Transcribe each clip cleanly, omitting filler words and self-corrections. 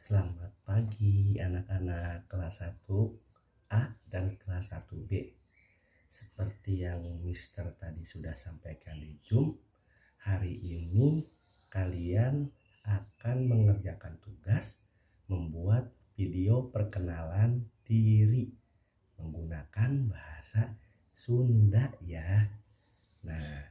Selamat pagi, anak-anak kelas 1 A dan kelas 1B. Seperti yang Mister tadi sudah sampaikan di Zoom, hari ini kalian akan mengerjakan tugas membuat video perkenalan diri menggunakan bahasa Sunda ya. Nah,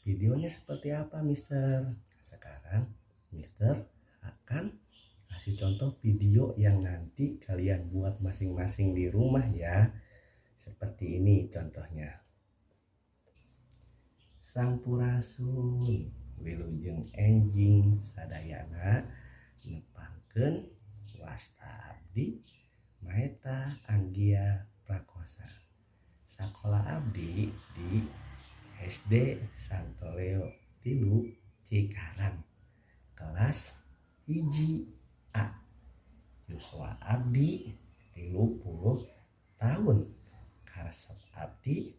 videonya seperti apa, Mister? Sekarang Mister akan kasih contoh video yang nanti kalian buat masing-masing di rumah ya. Seperti ini contohnya. Sampurasun, wilujeng enjing sadayana, nepangkeun wasta abdi Maeta Anggia Prakosa. Sakola abdi di SD Santo Leo 3 Cikarang, kelas 1 A. Yuswa abdi 30 tahun. Karesep abdi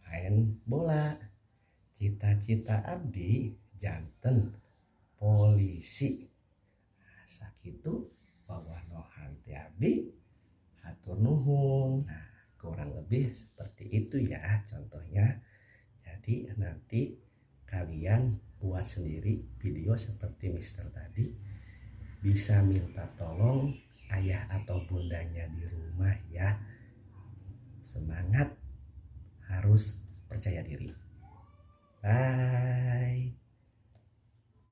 main bola. Cita-cita abdi janten polisi. Sakitu wawanohan ti abdi, hatur nuhun. Nah, kurang lebih seperti itu ya contohnya. Jadi nanti kalian buat sendiri video seperti Mister tadi. Bisa minta tolong ayah atau bundanya di rumah ya. Semangat, harus percaya diri. Bye.